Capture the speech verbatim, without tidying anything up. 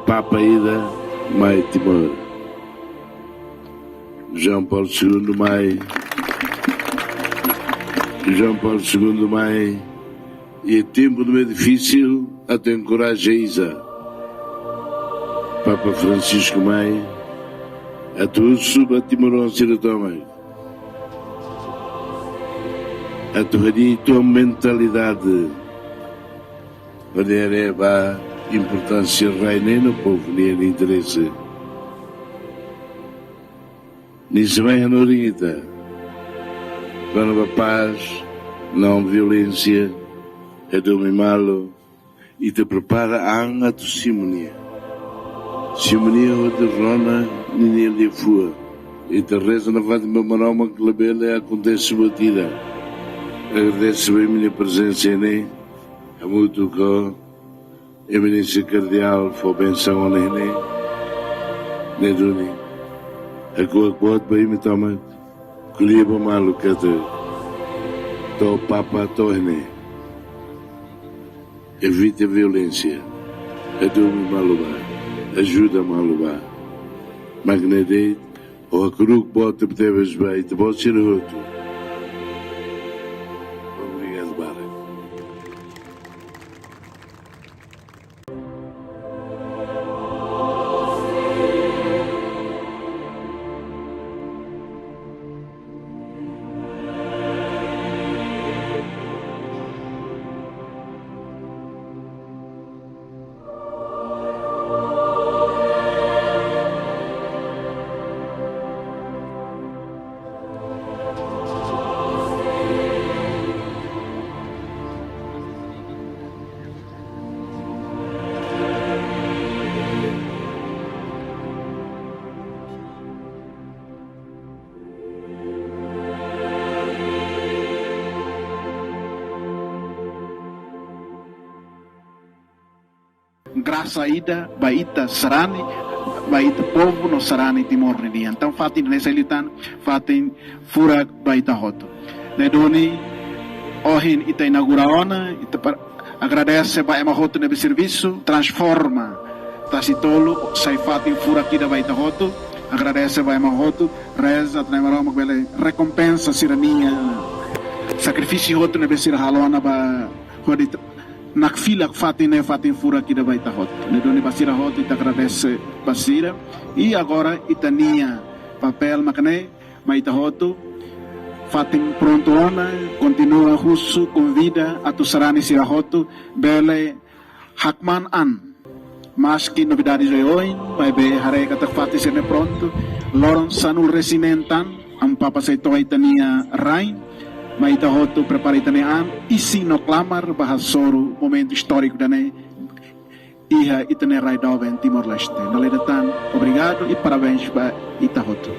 Papa ida mai Timor. João Paulo segundo mai. João Paulo segundo mai. Iha tempu ne'ebé difisil, atu enkoraja iha. Papa Francisco mai. Atu husu ba timoroan sira tomak. Atu hadi'a mentalidade. Hodi haree ba importánsia rai ne'e no povu nia interese. Nia sei mai hanorin ita. Kona-ba pás, não violência, hadomi malu, ita prepara an atu simu nia. Simu nia hodi rona ninia liafuan. Ita reza nafatin ba Maromak labele akontese buat ida. Agradese ba imi-nia prezensa ne'e. Hamutuk ho Eminénsia Kardeál fó bensaun ona iha ne'e. Ne'e duni. Hakuak boot ba imi tomak. Ko'alia ba malu katak to'o Papa to'o iha ne'e. Evita violénsia. Hadomi malu bá. Ajuda malu bá. Mak ne'e de'it, ha'u hakru'uk boot tebetebes ba ita-boot sira hotu. Obrigadu barak. Grasa ida ba ita sarani, ba ita povu no sarani Timor ninian. Entaun fatin ne'e sai liután fatin furak ba ita hotu. Ne'e duni, ohin ita inaugura ona, ita par-, agradese ba ema hotu ne'ebé servisu, transforma Tasitolu sai fatin furak ida ba ita hotu. Agradese ba ema hotu, reza atu Na'i Maromak bele rekompensa sira-nia sakrifísiu hotu ne'ebé sira halo ona ba hodi nakfilak fatin ne'e fatin furak ida ba ita hotu. Ne'e duni ba sira hotu ita agradese ba sira. I agora ita-nia papél mak ne'e, mai ita hotu fatin prontu ona, kontinua husu, konvida atu sarani sira hotu bele hakmaan an. Maski novidade oioin, maibé haree katak fatin sira-ne'e prontu. Loron sanulu-resin-neen tan, Amu Papa sei to'o ita-nia rain, mai ita hotu prepara ita-nia an, isin no klamar ba hasoru momentu istóriku ida-ne'e iha ita-nia rai doben Timor-Leste. Dala ida tan, obrigadu i parabéns ba ita hotu.